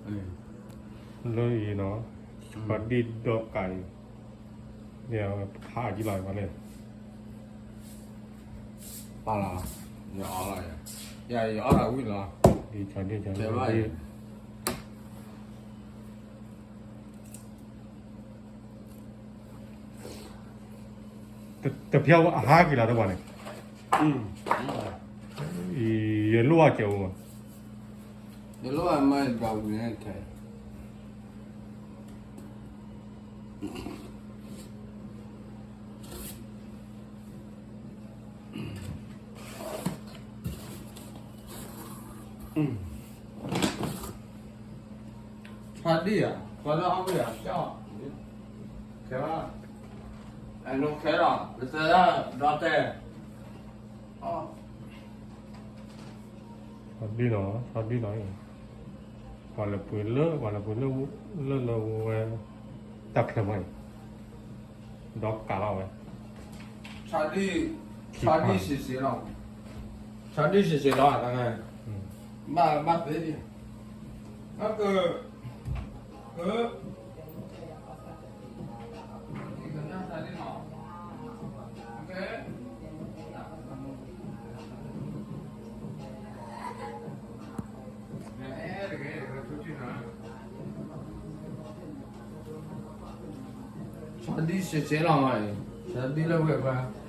လၢအံၤနီၤ, ပှၤဒံၣ်ဒီကးအံၤ, ဖးအကံလီၤပှၤလဲၣ်, ပာ်လီၤ, ယအီလီၤ, ယအီလီၤဝံၤလီၤ, ဒ်, တဖျၢၣ်အဟါက့ၤလီၤတဝၤန့ၣ်, ယလိၣ်အကဲးအိၣ်, ယလိၣ်အမၤဘၣ်ဝံၤန့ၣ်ထဲ ဖးဒံၣ်ဧါ, ပှၤလၢအီၣ်ဝံၣ်ဧါ, ကဲ, ခဲလီၤ, အနီၢ်ခဲလီၤ, ပသၢဒီတဲ, ဖးဒံၣ်လီၤ, ဖးဒံၣ်လီၤ, ပှၤလဲၤပှ့ၤလၢ, ပှၤလဲၤပှ့ၤလၢ, လၢလၢဝဲ, တၢ်ချၢမးအံၤ, ဒီးကးလီၤဝဲ, ဖးဒံၣ်, ဖးဒံၣ်စ့စ့လီၤ, ဖးဒံၣ်စ့စ့လီၤ, တၢ်, ဘၣ်, ဘၣ်သ့ဒံး, က ဖးဒံၣ်စ့စ့လီၤမးအံၤ, ဖးဒံၣ်လၢဝဲပှၤ